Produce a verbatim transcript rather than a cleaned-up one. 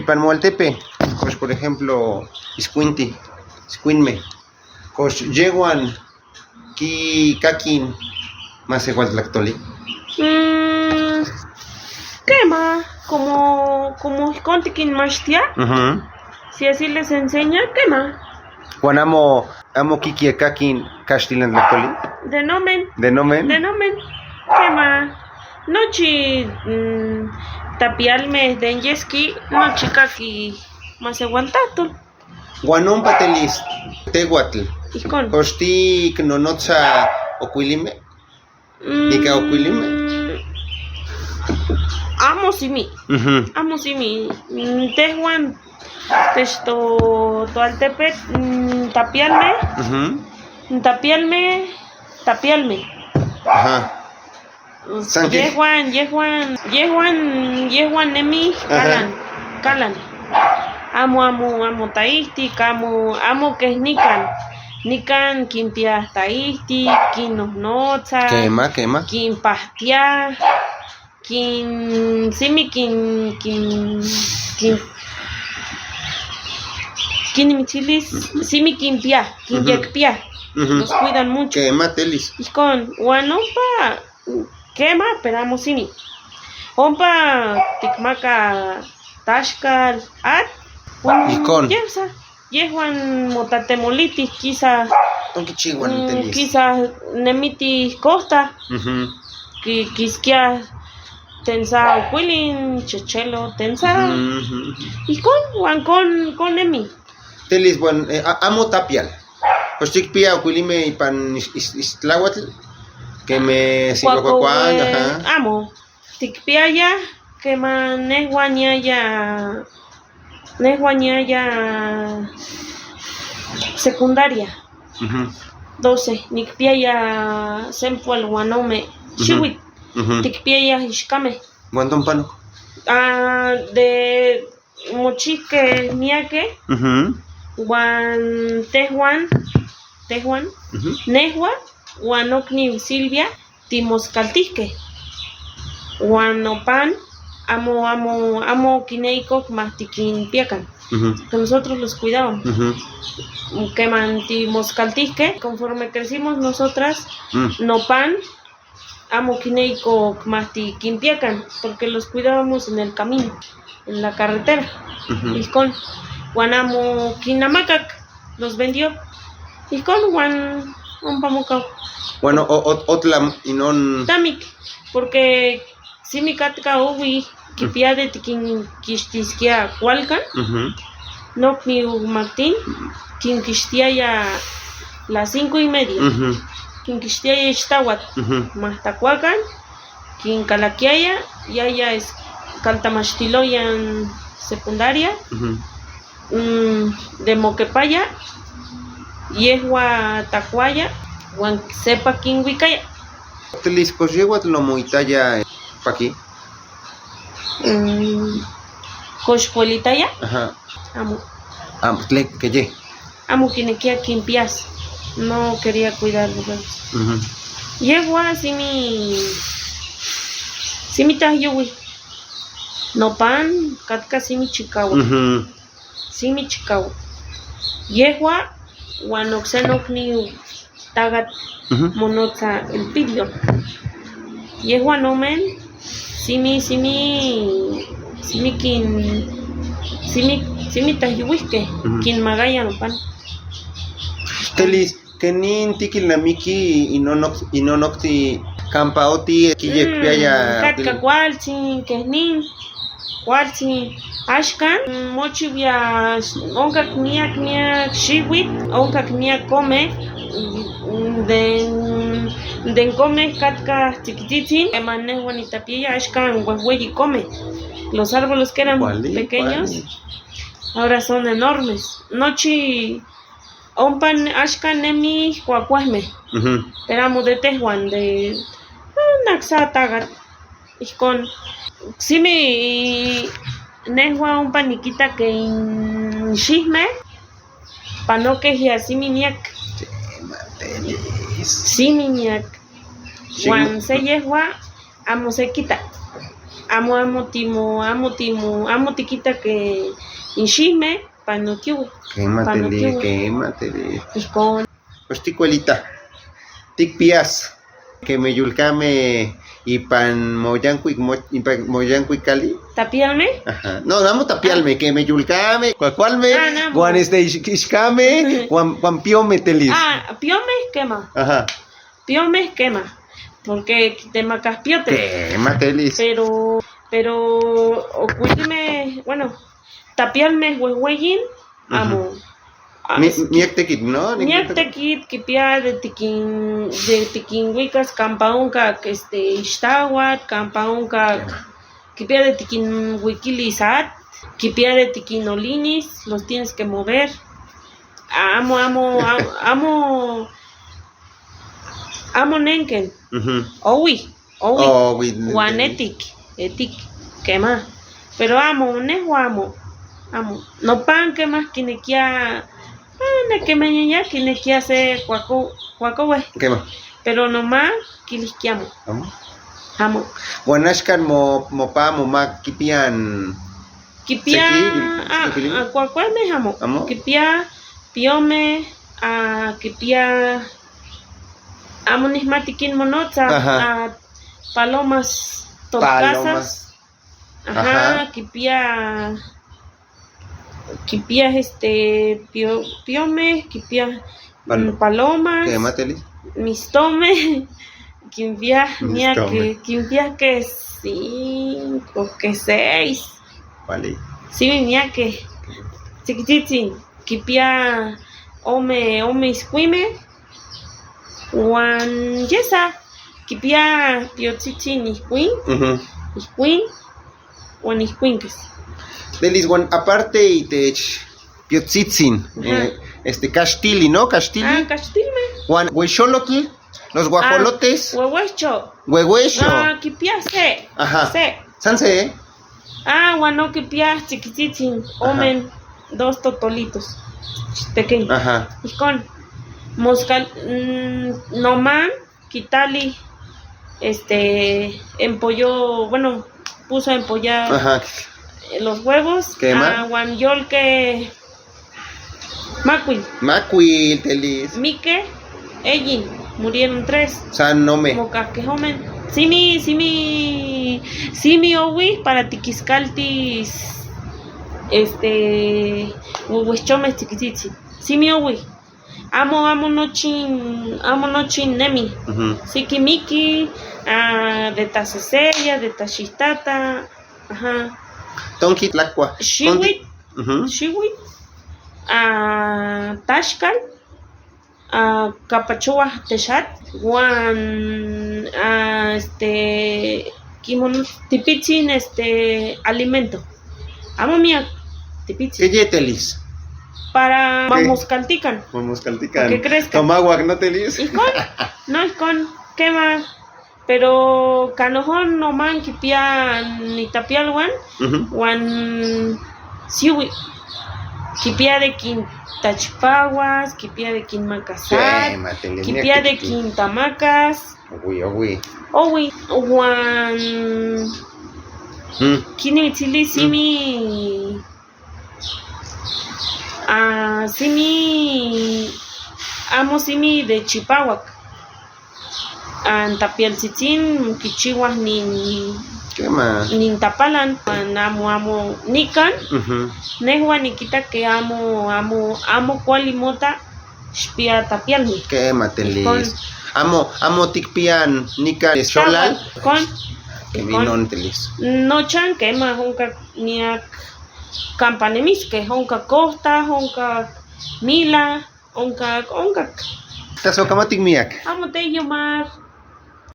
Ipan Moaltepe, kosh, por ejemplo, Iskwinti, Iskwinme, kosh, yewan ki kakin masewaltlak toli? Mm, kema, como, como ijkon tikinmashtia, ujú, si así les enseña, kema. Wan amo, amo kikie kakin kashtilantlak toli? De nomen. De nomen. De nomen. Kema. Nochi, mm, tapial me den yeski, nochi kaki masewaltak tol. Wan ompa telis, tehwatl. Ijkon. Koshtik nonotsa Okwilime. Mm, ika Okwilime. Amo simi. Ujú. Amo simi. Mm, tehwan, tesh to, to Altepet, mm, tapial me. Ujú. Tapial me, tapial me. Ajá. Santi. Yehuan, yehuan, yehuan, yehuan nemi, ajá, kalan, kalan. Amo, amo, amo taihtik, amo, amo keh nikan. Nikan kin piya taihtik, kin nohnotsa, kema, kema, kin pahtia, kin, simi kin, kin, kin, kin mithilis, simi kin piya, kin, ujú, yekpiya. Ujú. Nos cuidan mucho. Kema telis. Ijkon, wan ompa, kema, pero amo simi. Ompa tikmaka tashkal at. Ijkon. Yeh, o sea, yehuan mo tatemolitik, kisa, mm, kisa nemiti kohta. Ujú. Ki-, kiskia tensa okwilin, chechelo, tensa. Ujú, ujú. Ijkon, wan kon, kon nemi. Telis, wan, eh, a-, amo tapial. Pues tikpiya Okwilime ipan is-, is-, istlawatl, keme si kwakwakwa, ajá. Amo. Tikpiyaya kema nehwaniya ya, nehwaniya ya secundaria. Ujú. Doce, nikpiyaya sempual wan ome, ujú, shiwit. Ujú. Tikpiyaya ishi kame. Wan don panuk. Ah, de Mochike Miake, ujú, wan Tehuan, Tehuan, ujú, Nehua, wan nokniu Silvia, timoskaltihke. Wan nopan, amo, amo, amo kineiko kmahti kin piakan. Ujú. Que nosotros los cuidábamos. Ujú. Keman timoskaltihke, conforme crecimos nosotras, mm, nopan, amo kineiko kmahti kin piakan, porque los cuidábamos en el camino, en la carretera. Ujú. Ijkon, wan amo kin namakak, los vendió. Ijkon, wan ompa mo kaw. Wan o-, o-, otlam inon. Tamik, porque simi katka owi, kipia de tikinkishtiskia kualkan. Ujú. Nokniu Martín, kinkishtiaya las cinco y media. Ujú. Kinkishtiaya ishtawat. Ujú. Mahtakuakan, kinkalakiaya, yaya es-, kaltamashtiloyan secundaria. Ujú. Mm, de Mokepaya, yehua takuaya, wan sepa kinwikaya. Tlisko yehua tlomuytaya paki. Mm, koshpuelitaya? Ajá. Amo. Amo, tle, keye. Amo kinekia kin pias. No quería cuidarlo, pues. Ujú. Yehua simi, simi tahyuwi. Nopan, katka simi chikawa. Ujú. Simi chikawa. Yehua, wan okse nokniu tagat, ujú, monotsa Elpidio. Yehua nomen, simi, simi, simi kin, simi, simi tahyuwihke, ujú, kin magaya nopan. Telis, keni tikilnamiki inonok-, inonokti kampa oti, kiyekpiaya, mm, katka kualtsin, keni. Kualtsin, ashkan, mm, mochiwia, onka kmiya, kmiya shiwit, onka kmiya kome, mm, den, den kome katka tikititsin, ema nehua nitapiya, ashkan wehweyi kome. Los árboles que eran pequeños, ahora son enormes. Nochi, ompa, ashkan nemi kuakuahme. Ujú. Éramos de Tehuan, de, ah, naksa tagat. Ijkon, simi nehua ompa nikita ke nshihme, pano kehia simi nyak. Simi nyak. Wan se yehua, amo se kita. Amo, amo timo, amo timo, amo tikita ke nshime, panokiwe. Kema tele, kema tele. Ijkon. Pues ti kuelita. Tikpias. Keme yul kame ipan moyankuik mo-, ipan moyankuik kali. Tapialme? Aha. No, amo tapialme, keme yul kame. Kuakualme. Ah, no. Wan este ish-, ishkame, wan, wan piome telis. Ah, piome kema. Aha. Piome kema. Porque te makas piote. Kema telis. Pero, pero, okuilme, bueno, tapialme weweyin, amo. Ah, mi-, es-, miyak tekit, ¿no? Miyak tekit, kipia de tikin, de tikin wikas, kampa onka, este, ishtawat, kampa onka, kipia de tikin wikil isat, kipia de tikin olinis, los tienes que mover. Amo, amo, amo, amo, amo nenken. Owi. Owi. Owi. Wan etik, etik, kema. Pero amo, nehua amo, amo. Nopan kema kinekia, ah, nekemeñeya kinekia se kuako-, kuakowe. Kema. Pero noman kilihkia amo. Amo. Amo. Wan ashkan mo, mo pa mo ma kipian. Kipia, seki, ah, seki. Ah, kuakueme amo. Amo. Kipia piome, ah, kipia Amo nihmatikin monotsa, ah, palomas torcasas. Ajá, kipia, kipia, este, pio-, piome, kipia, mm, palomas. Mistome, kipia, niake, kipia ke cinco, ke seis. Simi niake, chikichitin, kipia ome, ome iskwime. Wan yesa, kipia piotsitsin iskwin, iskwin, wan iskwin kes. Telis, wan aparte itech piotsitsin, eh, este, kashtili, ¿no? Kashtili. Ah, kashtilme. Wan wexolotl, los guajolotes. Wewexo. Wewexo. Ah, kipia se. Ajá. Se. San se. Ah, wan no kipia chikichitin, omen, dos totolitos pequeños. Ajá. Ijkon, moskal, mm, noman kitali, este, empolló, bueno, puso a empollar, ajá, eh, los huevos. ¿Qué más? Ah, wan yolke Makwil. Makwil, telis. Mike, eyin, murieron tres. San nome. Mokakehomen. Simi, simi, simi owi para tikiskaltis, este, wewexome tikititi. Simi owi. Amo, amo nochin, amo nochin nemi. Ujú. Sikimiki, ah, de ta seseya, de ta shitata. Ajá. Tonki tlakua. Shiwit. Ujú. Shiwit, ah, tashkal, ah, kapachowa teshat, wan, ah, este, kimon-, tipitsin, este, alimento. Amo miyak, tipitsin. ¿Qué yetelis? Para mamoskaltikan. Mamoskaltikan. Para que crezca. Tomawak, ¿no, telis? Ijkon, no, ijkon, kema. Pero kanojo'n noman kipia nitapial wan, ujú, wan siwi. Kipia de kin tachipawas, kipia de kin makasat, sí, kipia de kin tamakas. Owi, owi. Owi, wan, mm, kini utsili simi. Ah, simi, amo simi de chipawak. Ah, ntapial tsitsin kichiwa nin, kema, nin tapalan, amo, amo nikan. Ujú. Nehua nikita ke amo, amo, amo kuali mota, shpia tapial ni. Kema telis. Amo, amo tikpian nikan sholal. Kon. Kema inon telis. No chan kema honka niak. Kampanemiske, honka kohta, honka mila, honka, honka. Taso kamatik miak. Amo te yomar.